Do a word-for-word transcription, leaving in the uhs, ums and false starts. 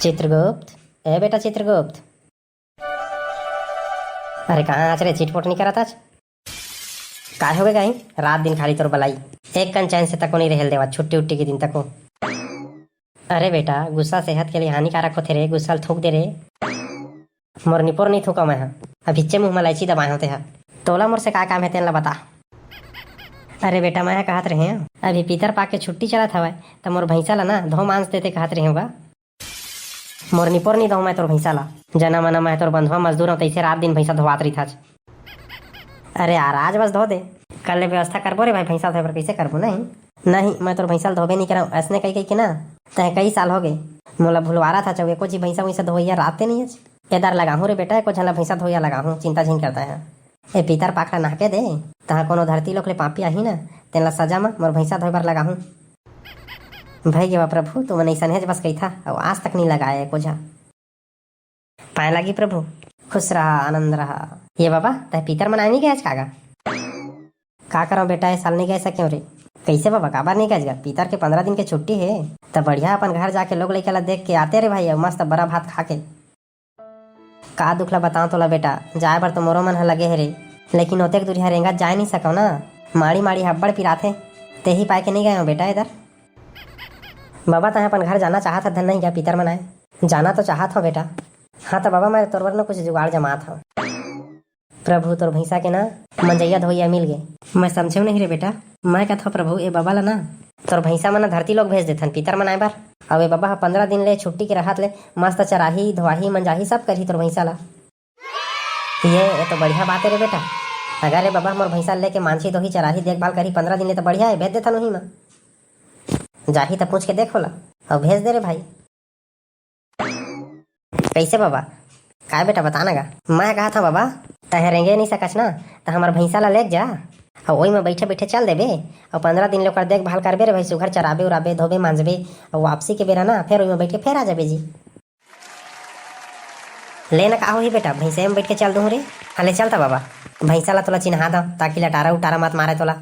चित्रगुप्त, ए बेटा चित्रगुप्त। अरे कहाँ आज रे, चिटपोट नहीं करत आज? काय हो गए गाई? रात दिन खाली तोर बलाई। एक कन चैन से तको नहीं रहल देवा, छुट्टी उट्टी के दिन तको। अरे बेटा, गुस्सा सेहत के लिए हानिकारक होथे रे, गुस्सा ल थूक दे रे। मोर निपोर नहीं थूका मैं हा। अब हिच्चे मुंह म लाइची दबाए होते हा। तोला मोर से का काम है तेन ला बता। अरे बेटा, मैं हा कहत रहे हूँ, अभी पितर पाक के छुट्टी चलत हवय, त मोर भैंसा ला ना धो मांस देते कहत रहे हूँ गा। मोर निपोर नहीं दहूँ मैं तोर भैंसा ला। जना मना मैं तोर बंधुआ मजदूर हूँ, तैसे रात दिन भैंसा धोवात रहिथाच। अरे यार, आज बस धो दे, कल ले व्यवस्था करबो रे भाई, भैंसा धोए बर कैसे करबो? नहीं, नहीं, मैं तोर भैंसा ल धोबे नहीं करऊँ, ऐसने कही कही के ना, तैं कई साल हो गए, मोला भुलवारा था चौबे, एको जी भैंसा वैसा धोइया राते नहीं आज। एदार लगाहूँ रे बेटा, एको झन ला भैंसा धोइया लगाहूँ, चिंता झिन करता है। ए पीतर पाखड़ा नहके दे, तहाँ कोनो धरती लोक ले पापी आही ना, तेन ला सजा म मोर भैंसा धोए बर लगाहूँ। भई गेवा प्रभु, तुमन अइसनहेच बस कहिथा, अउ आज तक नहीं लगाए एको झा। पाए लागी प्रभु, खुश रहा, आनंद रहा। ये बाबा, तह पीतर मनाए नहीं गए आज कागा? का करव बेटा, ए साल नहीं गए सक्यों रे। कैसे बाबा, काबर नहीं गए? पीतर के पंद्रह दिन के छुट्टी है, त बढ़िया अपन घर जाके लोग लइका ला देख के आते रे भाई, अउ मस्त बरा भात खा के। का दुख ला बताओ तोला बेटा, जाए बर तो मोरो मन ह लगे हे रे, लेकिन ओतेक दूरिहा रेंगत जाए नहीं सकव ना, माड़ी माड़ी हब्बड़ पिराथे, तेही पाए के नहीं गए हो बेटा इधर। बाबा, तैं अपन घर जाना चाहत ह धन नहीं गया पीतर मनाए? जाना तो चाहत हो बेटा। हाँ तो बाबा, मैं तोर बर न कुछ जुगाड़ जमात हूँ। प्रभु, तोर भैंसा के ना मंजैया धोइया मिल गे। मैं समझेव नहीं रे बेटा, मैं कथव प्रभु, ए बाबा ला ना तोर भैंसा मन धरती लोग भेज देथन पीतर मनाए बर। अब ए बाबा ह पंद्रह दिन ले छुट्टी के रहत ले मस्त चराही, धोआही, मंजाही सब करही तोर भैंसा ला। ये, ये तो बढ़िया बात है रे बेटा। अगर ए बाबा मोर भैंसा लेके मांझी, धोही, चराही, देखभाल करही पंद्रह दिन ले तो बढ़िया है, भेज देथन उही मा। जाही तो पूछ के देख होला, अउ भेज दे रे भाई। कैसे बाबा? काय बेटा, बता ना गा। मैं कहा था बाबा, तहे रेंगे नहीं सकस ना, त हमर भैंसा ला लेके जा, अउ ओई में बैठे बैठे चल देबे, अउ पंद्रह दिन ले ओकर देखभाल करबे रे भाई, सुघर चराबे उराबे, धोबे मांजबे, अउ वापसी के बेरा ना फेर ओई में बैठ के फेर आ जाबे जी। ले ना, का होही बेटा, भैंसे में बैठ के चल दूँ रे। हाँ ले चल त बाबा, भैंसा ला तोला चिन्हा दो, ताकि लटारा उटारा मत मारे तोला।